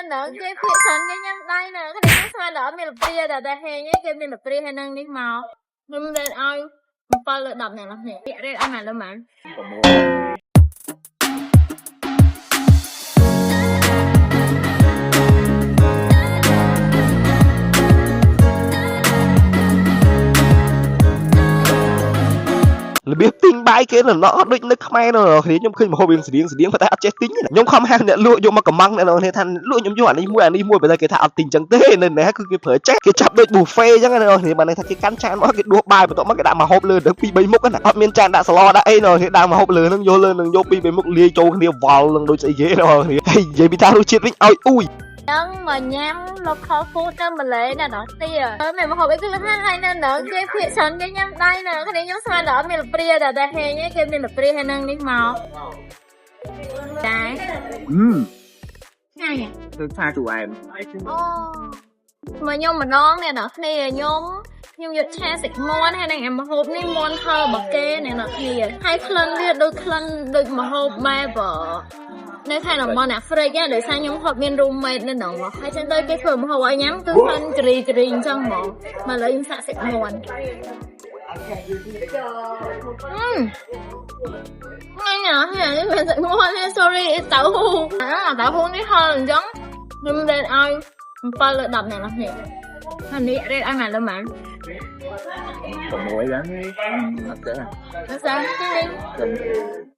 ហ្នឹងគេភាកច្រើនគេញ៉ាំដៃណាគ្នាខ្ញុំស្មានដល់អត់មានលព្រាតែតែហេងគេមានលព្រាហើយនឹងនេះមកខ្ញុំ rate ឲ្យ7លើ10អ្នកនរគ្នា rate ឲ្យម៉ាលើម៉ា របៀបទិញបាយគេនៅណោះដូចនៅខ្មែរនៅគ្នាខ្ញុំឃើញម្ហូបរៀងស្រៀងស្រៀងប៉ុន្តែអត់ចេះទិញទេខ្ញុំខំហៅអ្នកលក់យកមកកំងអ្នកនរគ្នាថាលក់ខ្ញុំយកអានេះមួយអានេះមួយប៉ុន្តែគេថាអត់ទិញចឹងទេនៅនេះគឺគេប្រើចេះគេចាប់ដូច buffet ចឹងអ្នកនរគ្នាបានន័យថាគេកាន់ចានមកគេដួសបាយបន្ទាប់មកគេដាក់មកហូបលើនឹងពីរបីមុខណាអត់មានចានដាក់ស្លដាក់អីនៅគ្នាដាក់មកហូបលើនឹងយកលើនឹងយកពីរបីមុខលាយចូលគ្នាវល់នឹងដូចស្អីគេអ្នកនរគ្នាហើយនិយាយពីថារសជាតិវិញឲ្យអ៊ូយ ហ្នឹងមកញ៉ាំ local food នៅម៉ាឡេអ្នកនរគ្នាអឺមិនមកហូបអីគឺថាហើយនៅហ្នឹងគេភាកច្រើនគេញ៉ាំដៃណាគ្នាខ្ញុំស្មានដល់អត់មានលព្រាតែតែហេងគេមានលព្រាហើយនឹងនេះមកតែ អឺ ថ្ងៃ ដូចឆាជូរអែម អូមកខ្ញុំម្ដងអ្នកនរគ្នាខ្ញុំខ្ញុំយកឆាសាច់មាន់ហើយនឹងអាម្ហូបនេះមាន់ហឹររបស់គេអ្នកនរគ្នាហើយក្លិនវាដូចក្លិនដូចម្ហូបបែបនៅខាងតំបន់អាហ្វ្រិកដោយសារខ្ញុំហត់មាន roommate នៅហ្នឹងមកហើយចឹងទៅគេធ្វើម្ហូបឲ្យញ៉ាំគឺក្លិនជ្រីជ្រីអញ្ចឹងហ្មងមកឥឡូវខ្ញុំសាក់សាច់មាន់អឺថ្ងៃណានេះមិនសាច់មាន់ទេ sorry តៅហ៊ូអាតៅហ៊ូនេះហឹរអញ្ចឹងខ្ញុំ rate ឲ្យ7លើ10អ្នកនរគ្នាអានេះ rate ឲ្យម៉ាលើម៉ា 6ហ្នឹងអត់ទេ អត់ស្អាតទេ ចឹង